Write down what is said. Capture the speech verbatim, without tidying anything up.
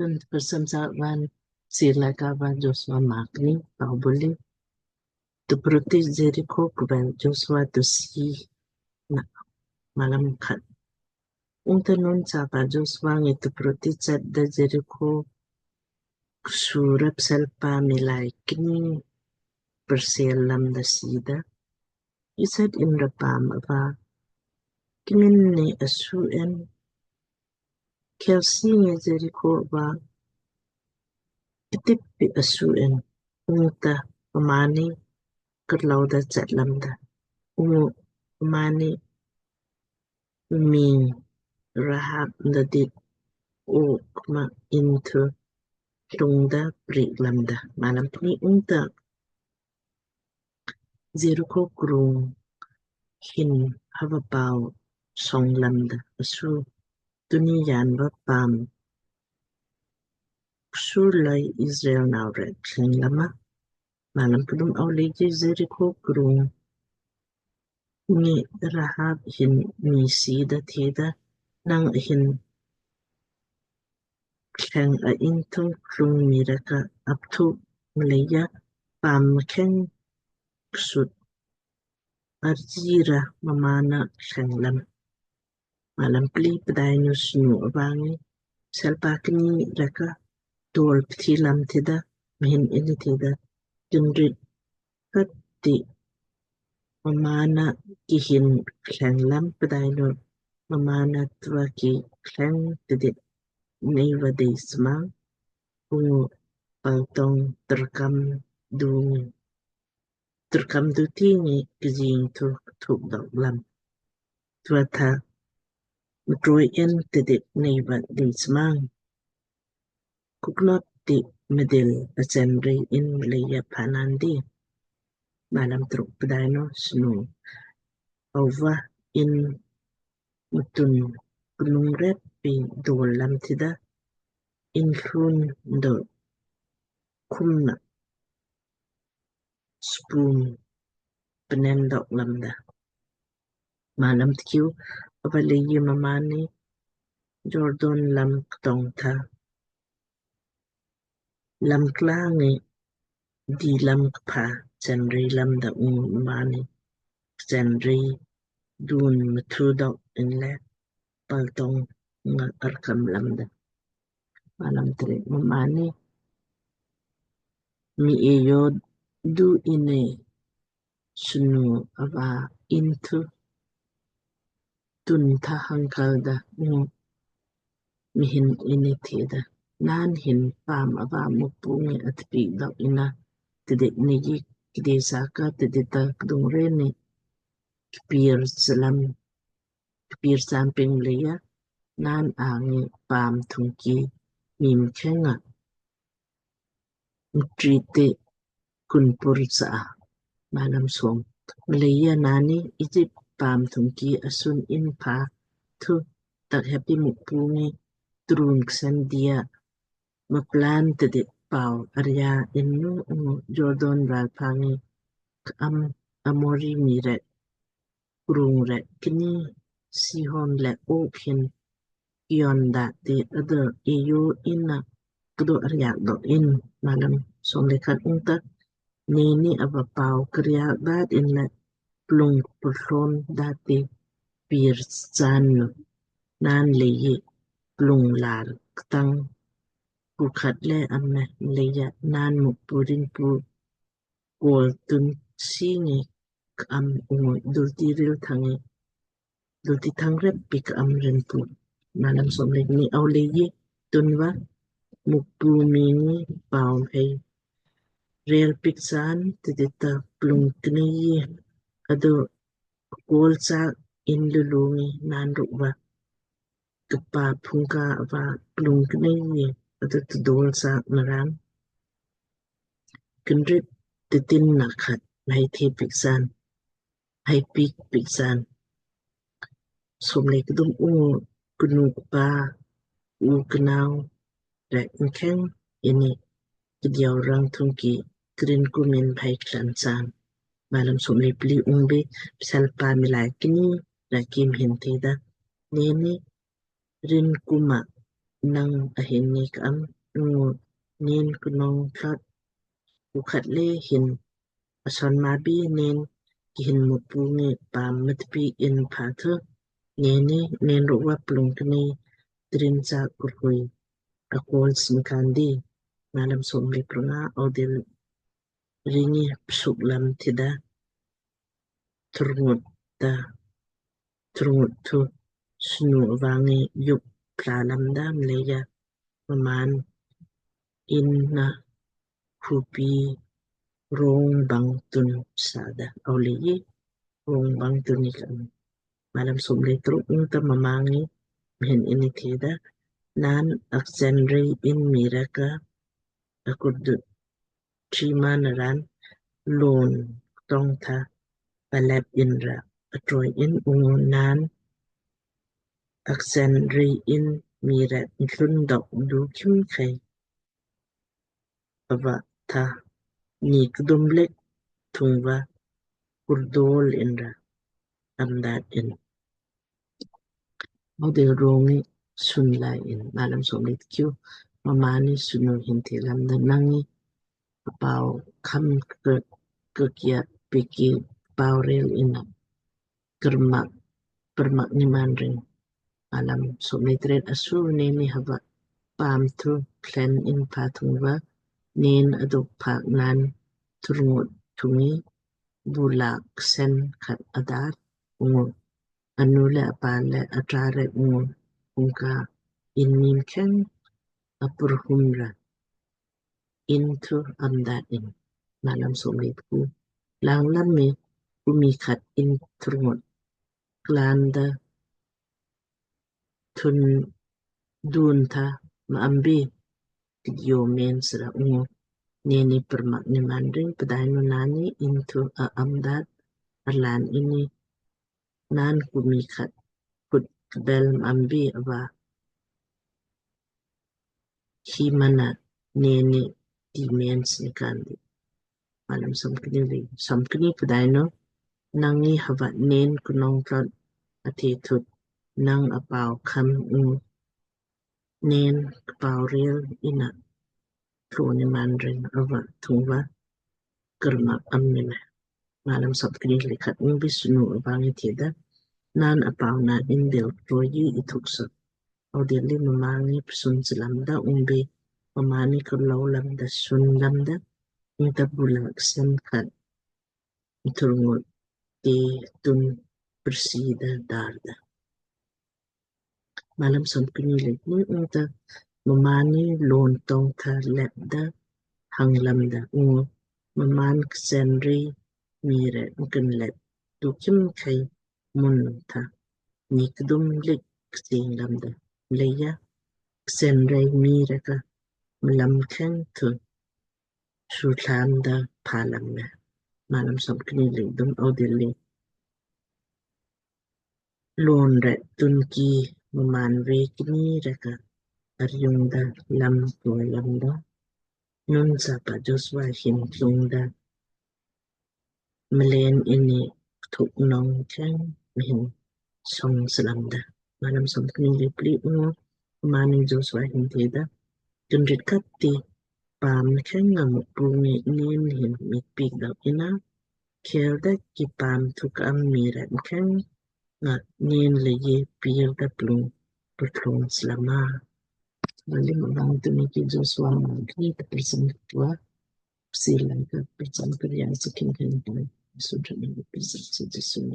Tun tprsam sa van sila ka va Joshua makni paubuli. Tupruti Jeriko kuvel Joshua tu si na malam khat. Ungta nun sa va Joshua ngi tupruti chat da Jeriko ksura pselpa miilai kni persel lamda sida. Isat inra paam ava kimin ni asu en. Kelsi ngi Jeriko va kitip pi asu en. Ungta mmaanni kerlauda chat lamda. Ungu mmaanni ming Rahab da dit o kma inthu tungda prik lamda. Malam pni ungta Jeriko krung hin hava pau song lamda asu tuni yan va paam sur lai Israel nau rek thleng lama. Malam pdum au leiji Jeriko krung ni Rahab hin mii sida theda nang hin thleng a inthung krung mii rek ka apthu mleija paam mkheng ksut arjira mmaanna thleng lam. Malam pli pdainu snu ava ngi pselpa kni rek ka tol pthi lam theda mhin inni theda kinrit khat ti mmaanna kihin thleng lam pdainu mmaanna tva ki thleng tidit nei va dei smang ungu paltong terkam du ngi terkam du ti ngi kjing thu thuk dok lam. Tva tha mtroi en tidit nei va dei smang. Kuknot ti mdil achen rei in mleija phanan di. Malam truk pdainu snu ava in mtun knung rep pi dol lam theda in thlun do khumna spum pnen dok lamda. Malam tkiu ava leiji mmaanni Jordan lam ktong tha lam kla ngi di lam kpha chen rei lamda ungu mmaanni chen rei dun mthu dok inle paltong nga arkam lamda. Malam tre mmaanni mii eyo du inne snu ava inthu tun tha hangkal da ungu mhin inni theda naan hin paam ava Mukpu ngi atpi dok inna tidit nei kdei saka tidit ta kdung reni kpir salam kpir samping mleija naan angi paam thungki mii mkhenga mtriti kunpur sa. Malam som mleija naanni Ijip paam thungki asun in pha thu tak heppi Mukpu ngi truwn ksen dia maplan tidit pau arja innu ungu Jordan ral pha ngi ka'am Amori mii rek krung rek kni Sihon le Og hin kion da ti ada eyo inna kdo arja do in. Malam som le khat ungta neni ava pau kriak dat inle plung purlon dati pir chan nu naan leiji plung lar ktang pu khat le amme mleija naan Mukpu rin pu kol tun singi ka'am ungu dulti ril thangi dulti thang rep pi ka'am rin pu. Malam som le kni au leiji tunva Mukpu miing ngi pau hei rel pik chan tidit ta plung knei ado kol cha in lulu ngi naan rukva kpa phungka ava plung knei ngi ado tdol cha naran kinrit titin na khat mhai the pik chan hai pik pik chan. Som le kdum ungu knu kpa u knau rek mkheng inni kdiau rang thungki krin kumin mhai klan chan. Malam som le pli ungbe pselpa miilai kni rek ki mhin theda neni rin kuma nang ahin ni ka am, ungu nen knong thlot ku khat le hin ason ma bi nen ki hin Mukpu ngi paam matpi in pha thu, neni nen rukva plung kni trin cha kurhui akol singkandi. Malam som le pranga. Audil ringi psuk lam tida turngut da turngut thu snu vangi yuk pla lam da mleija mmaan inna khupi rong bang tun sada. Aulei rong bang tun ni kan. Malam som le truk. Ungta mma ngi mhin inni theda, naan aksen rei in mii rek ka akurdut trima naran lon tong tha alep in ra atroi in ungu naan aksen rei in mii rek nthlun dok du khimkhei ava tha ni kdum lek thungva kurdol in ra amdat in. Audil rongi sun lai in. Malam som le tkiu. Mmaan ni snu hin the lamda, nang ngi apau kham ke kekia piki pau rel ina kermak permak ni manring. Malam som le tret. Asu neni hava paam thu plen in pha thungva nen aduk phak naan turngut thungi bulak sen khat adar ungu anu le apa le atra rek ungu ungka in mii mkheng apurhum ra in thu amda in. Malam som le tku. Langlam mi kumi khat in turngut klanda thun dun tha ma ambi kdio men sra ungu neni permak ni manring. Pdainu naanni in thu a amdat arlaan inni naan kumi khat khut kbel ma ambi ava hi mana neni ti men sni kandi. Malam som kni le som kni. Pdainu nang ngi hava nen knong thlot athe thut nang apau kham ungu nen kpau rel ina thloni manring ava thungva kermak am ni me. Malam som kni le khat. Ungbi snu ava ngi theda, naan apau naan in dil troyi ithuk so. Audil li mma ngi psun slamda ungbi mma ni klo lamda sun lamda ungta bulak sen khat turngut te tun persida darda. Malam som kni le kni. Ungta mmaan ni lon tong tha lepda hang lamda ungu mmaan ksen rei mii rek mken lep du khimkhei mun tha ni kdum lik ksing lamda mleija ksen rei mii rek ka mlam kheng thu su thlamda pha lam me. Malam som kni le kdum. Audil li lon rek tun ki mmaan ve kni rek ka arjungda lam tu lamda nun sapa Joshua hin tlungda mleen inni thuk nong kheng mhin song slamda. Malam som kni le pli. Ungu mma ni Joshua hin theda, kinrit khat ti paam kheng nga Mukpu ngi nen hin mit pik dok ina khel da ki paam thuk am mii rek kheng nga nen leiji pir da plung purthlong slama. Malam abang tuni ki Joshua maa kni ta persen tua Sri Lanka persen kria sekin kan pai sudra ni persen sejasun.